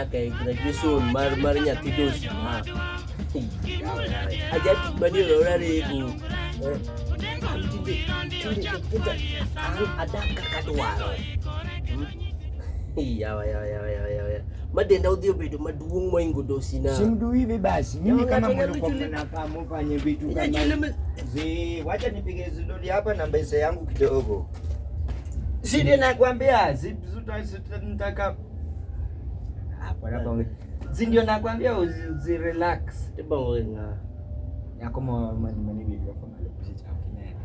Nyaka e graduation mar nyathi dosi ma. Aja tich manie ora rego. An tinde oketa an adak kaka dwaro. Yawa yawa yawa yawa yawa. Ma denda odhi obedo maduong' moingo dosi na. Simduivi basi. Mimi Yawa, kama ng'ato nyalo mlikuwa chuli- mnafahamu fanye vitu kama Chule Zi, wacha nipige zidoli hapa na mbese yangu kidogo. Si ndio nakwambia, nitaka hapo hapo. Si ndio nakwambia uzi relax. Tibongo ng'a. Yako mo mani mani video kwa malo picha chako kinene.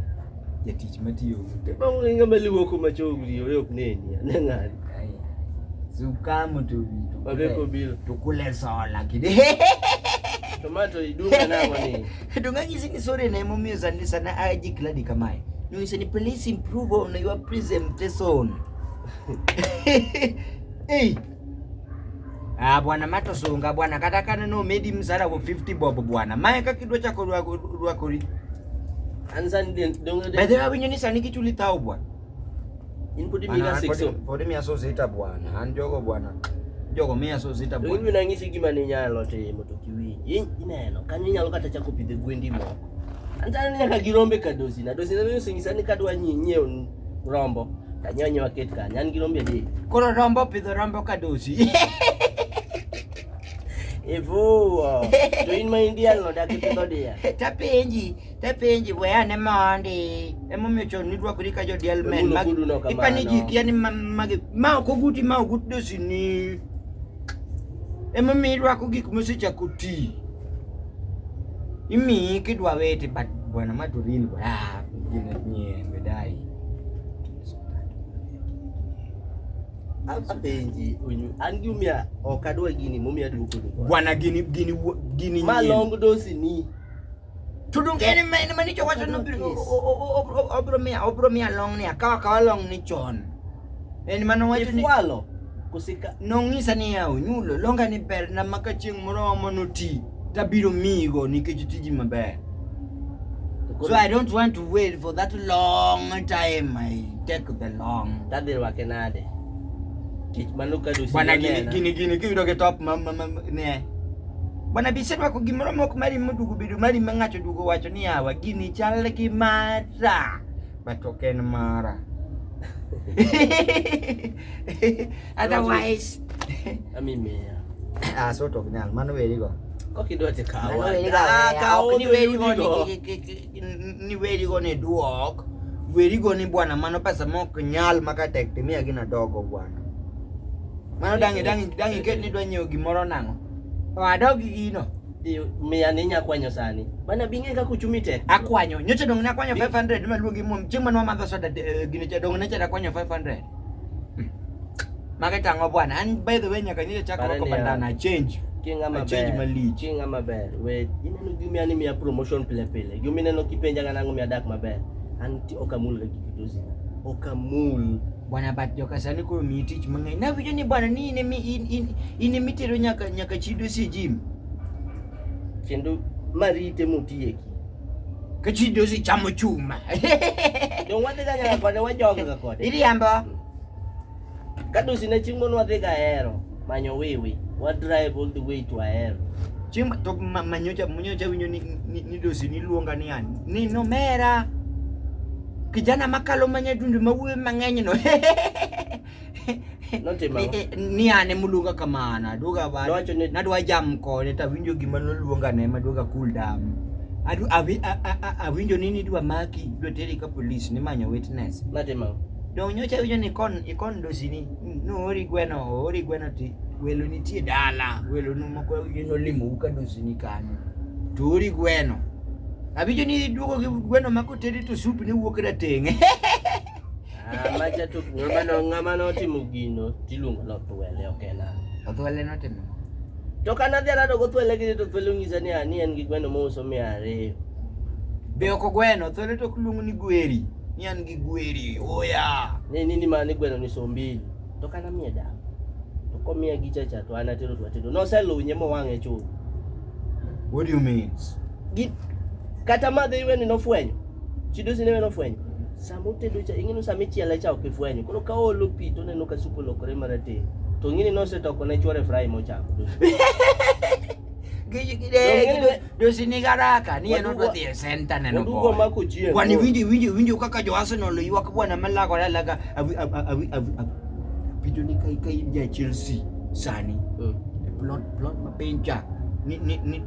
Jatich matiyo. Tibongo ng'a maluoko machogri ore ok neni. Ne ng'ani. Ai. Zukamo tu. Mabeko biro. Tukule sola kide. Tomato idunga nang'o ni? Donga nyisi ni sorry na emomiyo sani sana aji kladi kamae. Nyisi ni please improve on your presentation. Hey. Ah bwana mato sunga bwana kata kana no medi msara wo 50 bob bwana. Mae kaka idwa chako rwako rwakori. An sani den donge By the way winyo ni sani kichuli tao bwana. In podi miga six o. Podi mia so sita bwana. An jogo bwana. Jogo mia so sita Donge bwana. ibiro nang'isi gima ninyalo timo to kiwinji. Ineno kanyo inyalo kata chako pidho gwendi moko. An sani nyaka gi rombe ka dosina. Dosina ne oseng'isa ni kadwa nyiewo rombo tanyiewo anyiewa ket kanyo. An gi rombe adek. Koro rombo pidho rombo kadosi. Ifuwo. To in ma in diel no dak ipidho diel. Tapenji, tapenji we ane mondi. Emomiyo chon nirwakori ka jodiel men. Omulo gudu no kamano. Ipani ji kia ni magi ma ok oguti ma ogut dosi ni. Emomiyo irwako gik mosechako ti. Imiyi kidwa wete but bwana ma to real bwana. Ah, gine nyien wedai. Apenji onyu. An gimomiyo ok adwa gini momiyo aduoko ni. Bwana gini gini gini Ma nyien. long dosi ni. To donge en ema en manicho wacho ni obiro miya obiro miya long ni akawa akawa long ni chon. En mano wacho ni Ifwalo. Kosika nong'isa ni yaw nyulo longa ni ber na maka chieng' moro monoti tabiro miyigo nikech tiji maber. So I don't want to wait for that long time. I take the long. Tadhi rwake nade? Tich mano ka dosi Bwana gini nonena. gini gini kiyudo gi top ma, ma, ma ne. Bwana bisedwako gimoro mok mari moduogo bedo mari ma ng'ato duogo wacho ni yawa gini chal gi mara but ok en mara. Otherwise Ami miya. ah so to ok nyal mano werigo. Kokidwa to Mano kawa. werigo. Ah, kaw Ok ni werigo ni odhi ni werigo ni duok. Werigo ni bwana mano pesa mok nyal maka tek timiya gina dogo bwana. Mano dang' dang' dang' iket ni idwa nyiewo gimoro nang'o? To adog gi gino. Dhi miya ni inya kwanyo sani. Bana bing'e kaka uchumi tek. Akwanyo. Nyocha dong' nakwanyo 500 maluongi mom. Chieng' mane wamadho soda gino cha dong' necha nakwanyo 500. Mage tang'o bwana. An by the way nyaka nyocha chak Pare rwako niya. bandana change. King'a Change maber. malich. King'a maber. We ineno gimiya ni miya promotion pile pile. Gima ineno kipenja ga nang'o miya dak maber. An ti ok amul ga gik dosina. Ok amul. Bwana but joka sani koro miyi tich mang'eny. Nawinjo ni bwana ni in emi in in in emitero nyaka nyaka chido si gym. Kendo marite motieki. Ka chido si chamo chuma. Dong wadhi ga nyaka kode wajog ga kode. Iriambo. Ka dosina chieng' moro wadhi ga Ahero manyo wiwi. Wa drive all the way to Ahero. Chieng' to manyocha manyocha winjo ni ni dosi ni luonga ni an ni nomera. Kijana makalo manyadundu mawuoyo mang'eny no. Notimo ang'o? Ni an emoluonga kamano aduoga ba Nowacho ni- nadwa jam kode tawinjo gima noluonga ne maduoga cool down. Awinjo ni nidwa maki idwa teri ka polis nimanyo witness. Notimo ang'o? Dong nyocha awinjo ni ikon ikon dosini noori gweno oori gweno ti welo nitie dala welo nu moko awinjo nolimou ka dosini kanyo to oori gweno. Awinjo ni iduogo gi gweno ma kotedi to sup ne wuok rateng'. Ah, macha to ng'ama ng'ama notimo gino tiluongo ni Othwele ok en an. Othwele notimo. To ka nadhi arado gothwele gini to Othwele onyisa ni ah, ni en gi gweno mouso 200. Be ok ogweno, Othwele to ok luong ni gweri. Ni an gi gweri, oya. Ni ma ni gweno ni so mbili. To ka namiye dak. To komiya gicha cha to an atero to atedo. Noselunye mowang'e chuth. What do you mean? Gi kata madhe iwe ni nofwenyo. Chidosi ne nofwenyo. Sama otedo cha, ing'e ni sama ichiele cha ok ifwenyo. Koro ka oolo pi to oneno ka sup olokore marateng'. To ng'ini nosetoko ne chwore fry mochamo. Dosi ni garaka ni en odwa dhi e center neno Wadugo mako chieng'. Bwana winjo winjo winjo kaka jo Arsenal ywak bwana malagore alaga winjo ni kai kai ja Chelsea sani plot plot mapiny cha ni ni ni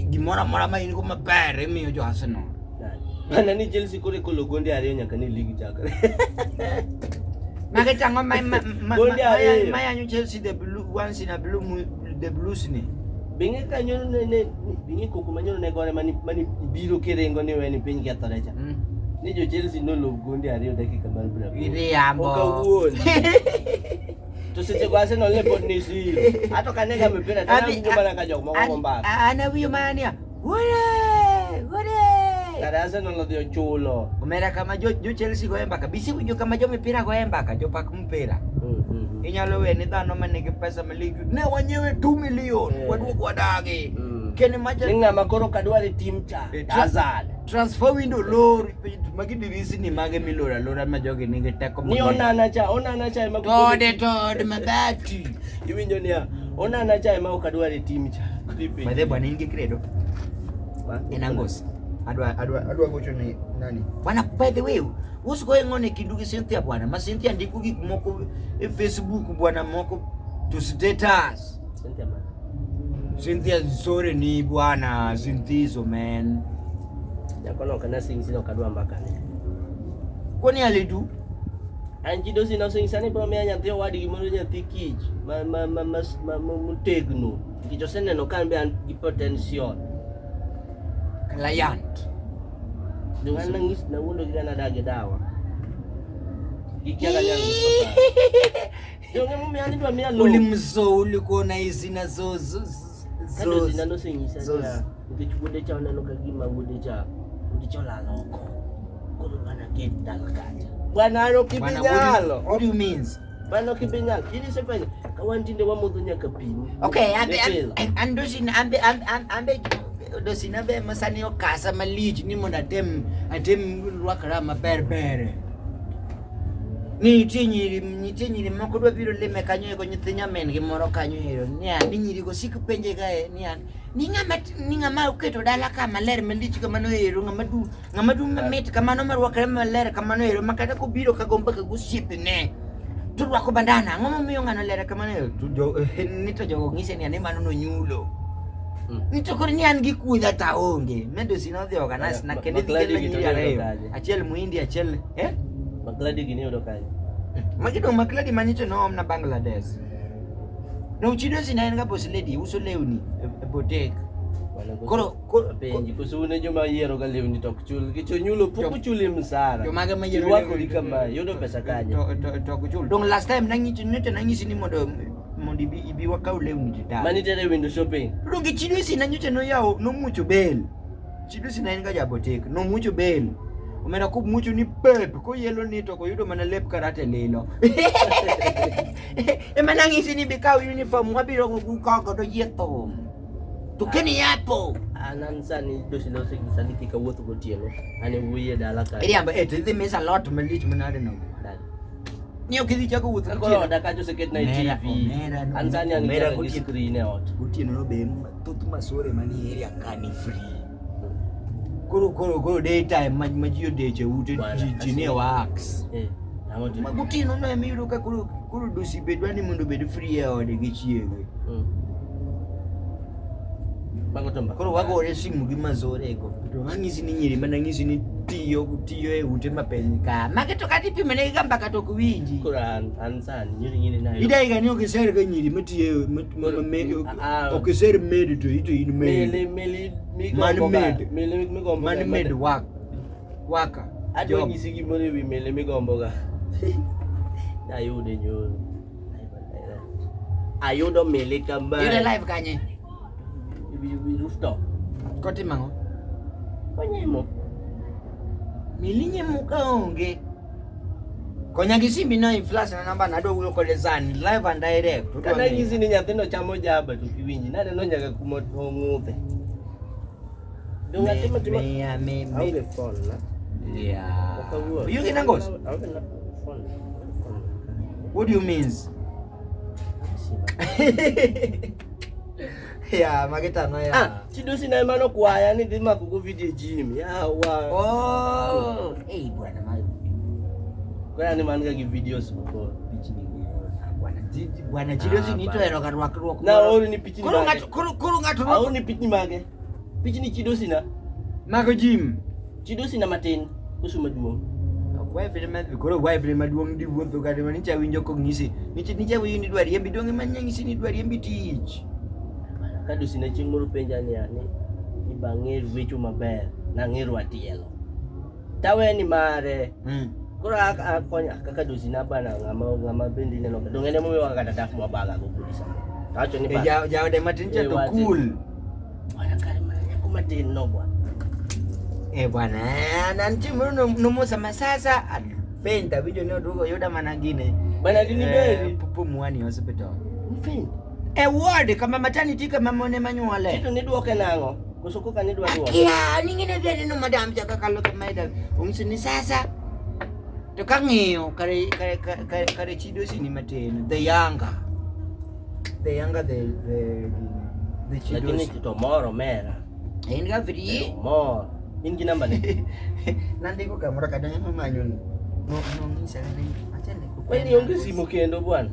gimoro amora ma in go maber imiyo jo Arsenal. Bana ni Chelsea koro ikolo gonde ariyo nyaka ni ligi chakre. Mage tang'o ma ma ma ma yanyo Chelsea the blue once in a blue the blues ni. Bing'e kanyo ne ne bing'e koko manyoro ne gore mani mani biro kiringo ni weni piny kethore cha. Ni jo Chelsea nolob gonde ariyo dakika mar 80. Iriambo. Ok awuon. To seche go Arsenal ne pod ni zero. Ato kanega mipira to nawinjo mana ka jok moko go mbaka. An awinjo mana niya, "Wore! Wore!" Kare Arsenal odhi ochulo. Omera kama jo, jo Chelsea goye mbaka. Bisi winjo kama jo mipira goye mbaka, jo pak mpira. Inyalo we ni dhano ma nigi pesa malich. Ne wanyiewe 2 million, waduog wadagi. Kene macha Ni ng'ama koro kadwar e tim cha. Hazard. Transfer window lor, magi dirisni mage miloro alora ma jogi nigi teko Ni Onana cha, Onana cha ema Tode tode mabati. Iwinjo niya, Onana cha ema ok adwar e tim cha. By the way, bwana in gi credo. En angos. Adwa adwa adwa gocho ni nani? Bwana by the way, what's going on e kindu gi Cynthia bwana? Ma Cynthia ndiko gik moko e Facebook bwana moko to status. Cynthia man. Cynthia sorry ni bwana, Cynthizo man. Nyakono ok anasing sino ok adwa mbaka ne. Kwani alidu? An ji dosi nosing sani bro miya nyathi owadgi moro nyathi kich ma ma ma ma ma motegno. Nikech oseneno ka an be an gi potential. Client. Dong an nang'is nawuondo gi nadag e dawa. Gikia ka nyalo Dong emomiyo an idwa miya lowo. Ulimzo ulikuwa na izina zo zo Ka dosi na nosenyisa niya, nikech wuode cha oneno ka gima wuode cha wuode cha olal oko. Koro bwana ket dala kacha. Bwana an ok ibi nyalo. What do you means? Bwana ok ibi nyalo. In isefwenyo ka wan tinde wamodho nyaka pi. Okay, ambe an dosi ambe ambe dosi na be masani okasa malich ni mondo atem atem rwakra maber ber. Ni nitie nyiri nitie nyiri moko dwa biro lime kanyo eko nyithi nyamin gi moro kanyo ero niya ni nyiri go sik penje ga niya ni ng'ama ni ng'ama oketo dala ka maler malich kamano ero ng'ama du ng'ama du mamit kamano marwakre maler kamano ero ma kata kobiro ka go mbaka gosiepene to rwako bandana ang'o momiyo ng'ano ler kamano ero to jo ni to jogo ng'ise niya ni mano nonyulo ni to koro ni an gi kudha ta onge medo si nodhi organize na kendo dhi kelna nyiri ariyo achiel muhindi achiel eh Makladi gini yudo kanye? Magi dong makladi manyicho noom na Bangladesh. No chido si na en ga boss lady uso lewni e boutique. Koro koro penji koso un e joma yiero ga lewni to ok chul nikech onyulo pok ochuli msara. Jomage ma yiero Irwakori kama yudo pesa kanye? To ok ochul. Dong last time nang'icho nyocha nang'isi ni mondo mondo ibi ibi wakaw lewni to dala. Mani tere window shopping. Dong chido si na nyocha noyawo nomucho bel. Chido si na en ga ja boutique nomucho bel. Omera komucho ni pep koyelo ni to koyudo mana lep karate lilo. Ema nang'isi ni bikaw uniform wabiro go godo yie thum. To keni yapo. An an sani dosi noseng'isa ni kik awuoth gotieno. An e wuoyi e dala ka. Iriambo eh to idhi miss a lot malich manade no. Ni ok idhi chako wuoth Koro oda kacha oseketna e TV. An sani an gi screen e ot. Gotieno no be thoth masore manie area ka ni free. Koro koro koro daytime ma ma ji odeche ute ji ji nie wax. Ma gotieno no ema iyudo ka koro koro dosi be dwa ni mondo obed free e ode gi chiege. Koro wagore simu gi mazore go. To ang'isi ni nyiri mana ng'isi ni tiyo tiyo e ute mapiny ka. Magi to kata ipimo negi ga mbaka to ok winji. Koro an an sani nyiri nyiri na. Idai ga ni ok iser ga nyiri matiyo ok iser maid to ito in maid. Mele mele Man maid. Mele migombo. Man maid work. Worker. Adwa nyisi gimoro ewi mele migombo ga. Nayude nyoro. Ayudo mele kama. Yude live kanye? Ewi rooftop. Kotimo ang'o? Onyemo. Mili nyemo ka onge. Konya gi simbi no i flash na namba na adwa wuoyo kode sani live and direct. Kata nyisi ni nyathino chamo jaba to kiwinji. Naneno nyaka kuma ong'udhe. Dong atimo timo. Me Aonge phone na. Yeah. Ok awuo. You gi nangos? Aonge na phone. What do you means? sima. Ya, magi tang'o ya. Ah, chidosi na ema nokwaya ni dhi mako go video gym. Yawa. Oh, eh bwana ma Koro an ema an ga gi videos moko pichni gi. bwana bwana chidosi Ah, ni to bana. hero ga rwakruok. Na aorni pichni Koro mage. ng'ato koro koro ng'ato rwako Aorni pichni mage. Pichni chidosi na. mago gym. Chidosi na matin. Koso maduong'. Ok wife ma koro wife maduong' di wuotho kata ma nicha winjo kong'isi. Nicha nicha winjo ni dwa riembi donge ma nyisi ni dwa riembi tich. Ka dosi na chieng' moro penja niya ni ni bang'e wecho maber nang'e rwa tielo. Tawe ni mare. Koro akonya kaka dosi na bana ng'ama ng'ama bende ineno ka dong en emomiwa kata dak mwabaga go kodi samoro. Tawacho ni E bana. ja jaode matin cha Eh, to wache. cool. Bwana kare mana nyako matin no bwana. Eh bwana, an chieng' moro nomosa ma sasa faint awinjo ni oduogo yuda mana gine. Bana dini beri. Pumwani hospital. Faint. E ward kama maternity kama mone manyuole. Tito nidwoke nang'o? Koso koka nidwa dwoke? Akia, ningine dhi aneno madam cha kakalo kama ida. Ong'iso ni sasa. To kang'iyo kare kare kare kare chidosi ni matin. The younger. The younger the the Lakini chidosi. to moro omera. En ga free. Mor. In gi namba ne? Nandiko kamoro kata manyo ni. No no ng'isa ni acha ni. Kwani onge simu kendo bwana?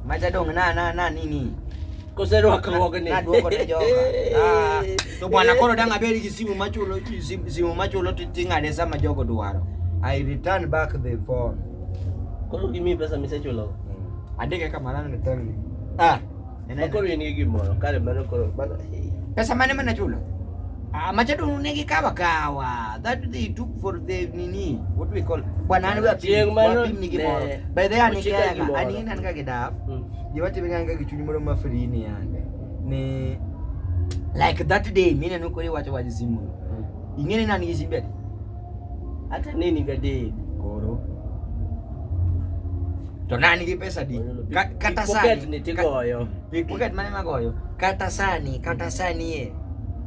Macha dong na na na nini. Kose rwakruogni? Naduoko ne joka. Ah, to bwana koro dang' abed gi simu machulo simu machulo ting'ade sama jogo dwaro. I return back the phone. Koro gimiyi pesa misechulo. Andike kama nang return. Ah. Ma koro in gi gimoro. Kare mano koro bana. Pesa mane mana chulo? Ah, macha dong ne gikawa kawa. That they took for the nini. What we call bwana an we apim. Chieng' mano Wapim ni gimoro. ne By the way an ochika kia gimoro. an an ga gidaf. Gima timre an ga gi chuny moro ma free ni yande. Ni like that day mineno koro iwacho wach simu. Ing'e ni an gi simbe adi? Hata nini gadek. Koro. To ne an gi pesa di? Kata Pickpocket sani. ni tigoyo. Pickpocket mane magoyo? Kata sani, kata sani e.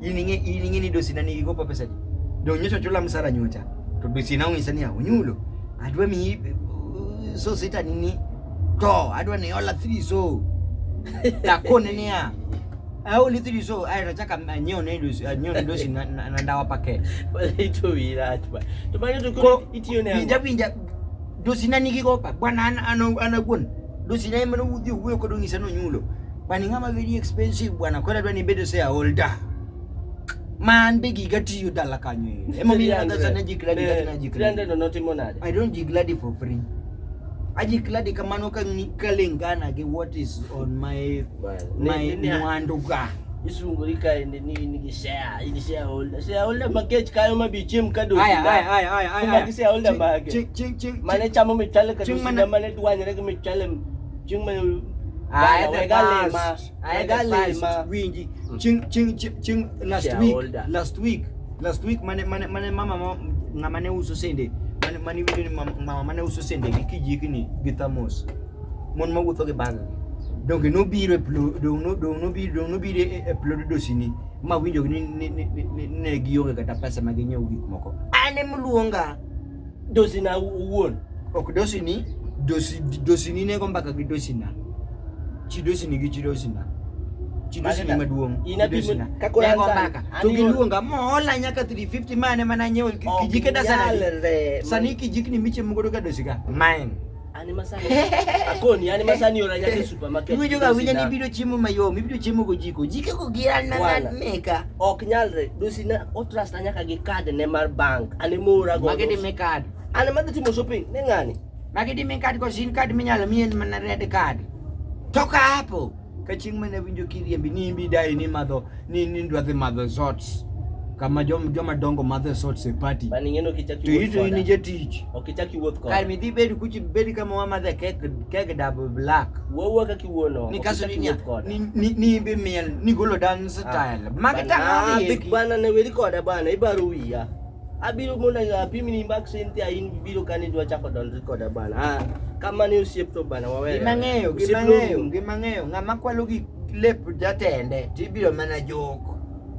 In ing'e in ing'e ni dosina nigi gopa pesa di? Dong nyocha chula msara nyocha. To dosina onyisa ni onyulo. Adwa miyi so sita nini? To adwa ni ola 3 so. Takone niya. Aoli 3 so ayo tachaka anyiew ne dosi anyiew ne dosi na, na, na ndawa paket. Ito wiyi rach ba. To mano to Koro koro itiyo ne winja ang'o? winja dosina nigi gopa bwana an an an awuon dosina ema nowuodhi owuoyo kod onyisa nonyulo bwana ing'ama very expensive bwana koro adwa ni ibed shareholder ma an be giga tiyo dala kanyo ero emomiyo ineno ka sani ajikladi kata najikladi 300 no notimo nade? I don't jigladi for free ajikladi kamano ka kalingana gi what is on my my mwandu ga Isungori kaendi ni in gi share, in shareholder. Shareholder makech kayo mabi chiem ka dosi. aya aya aya aya aya Magi shareholder mage. Chieng chieng chieng Mane chamo michele ka Chieng dosi mane- mane dwanyre gi michele chieng mane I Bana, the wega lema, past. I wega the past. lema. Winji. Ching ching ching ching last week. Shareholder. Last week. Last week mane mane mane mama ng'ama ne uso sende. Mane mane winjo ni mama mane uso sende gi kijikni gi thamos. Mon mawuotho gi bag. Donge nobiro e plo dong no dong nobiro dong nobiro e plod dosini ma winjo ni ni ni ni ne gionge kata pesa ma ginyiew gik moko. An emluonga. Dosi na owuon. Ok dosini, dosi dosini nego mbaka gi dosina. Chi dosini gi chi dosina. Chi dosini Mageta, maduong'. in chi apimo- dosina. ka koro Nego an sani, mbaka. an To ioro- giluonga moola nyaka 350 mane mana nyiewo Ok kijike da sana. nyalre. Sani kijikni michiemo godo ka dosika. Mine. An ema sani akoni an ema sani ora nyaka e supermarket. Iwinjo ga winja ni Dosina. ibiro chiemo mayom, ibiro chiemo gojiko. Jike go gira na Bwana. meka. Ok nyalre. Dosina otrust na nyaka gi card ne mar bank. An ema oora godo. Magi di me card. An ema dhi timo shopping ne ng'ani. Magi di me card kosin card minyalo miyi en mana red card. Toka hapo. Ka chieng' mane awinjo kiriembi ni imbi dai ni madho ni ni dwa dhi madho shots. Kama joma dongo madho shots e party. Bana ing'e ni ok ichak To iwuoth ito in koda. jatich. Ok ichak iwuoth koda. Kar midhi bed kuchi bed kama wamadhe kek kek double black. Wuowa kaka iwuono. Ni ok kaso ichak ni iwuoth koda. ni ni ni imbi miel ni golo dance style. Magi Bana, tang'o big gi. bana ne weri koda bana ibaro wiya. Abiro mondo apimni mbak Cynthia in biro kani idwa chako donjri koda bana. Ah, kamano osiep to bana wawere. Gima ng'eyo, Osiep gima ng'eyo, norum. gima ng'eyo, ng'ama kwalo gi lep jatende tibiro mana jok.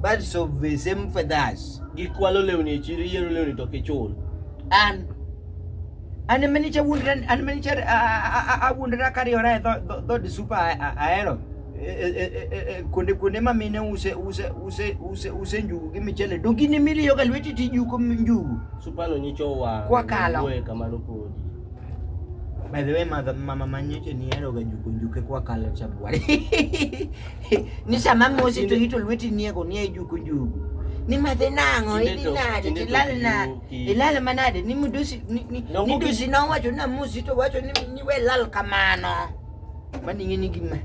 Birds of the same feathers. Gikwalo lewni e chiro, iyiero lewni to ok ichul. An An ema nyicha wuondra, an ema nyicha awuondra kariora e dhood super ahero. Kuonde kuonde ma mine use use use use use njugu gi michele. Donge in ema iriyoga lweti tijuko njugu? Supano nyicho owang'. Kwa kalo. Wuoye kamano podi. By the way, mama manyocha niheroga juko njuke kwa kalo cha bwana. Ni sama mosi to ito lweti niego nie juko njugu. Ni madhe nang'o, idhi nade, tilal na, ilal manade, ni mudosi, ni dosi nowacho na mosi to wacho ni we lal kamano. Mani ng'e ni gima.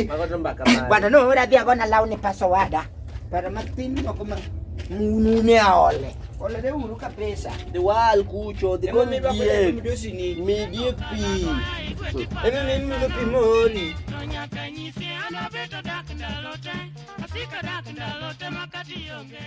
Mago to mbaka mane. Bwana no ora dhi agona lawni paso wada. Para mathin moko ma munune aole. Olere uru kabisa. Dhi wal kucho, dhi go Ema midiek. midosi ni. Midiek pi. Ema mido pi mori. To nyaka nyisi an abeto dak ndalo te, asika dak ndalo te makati onge.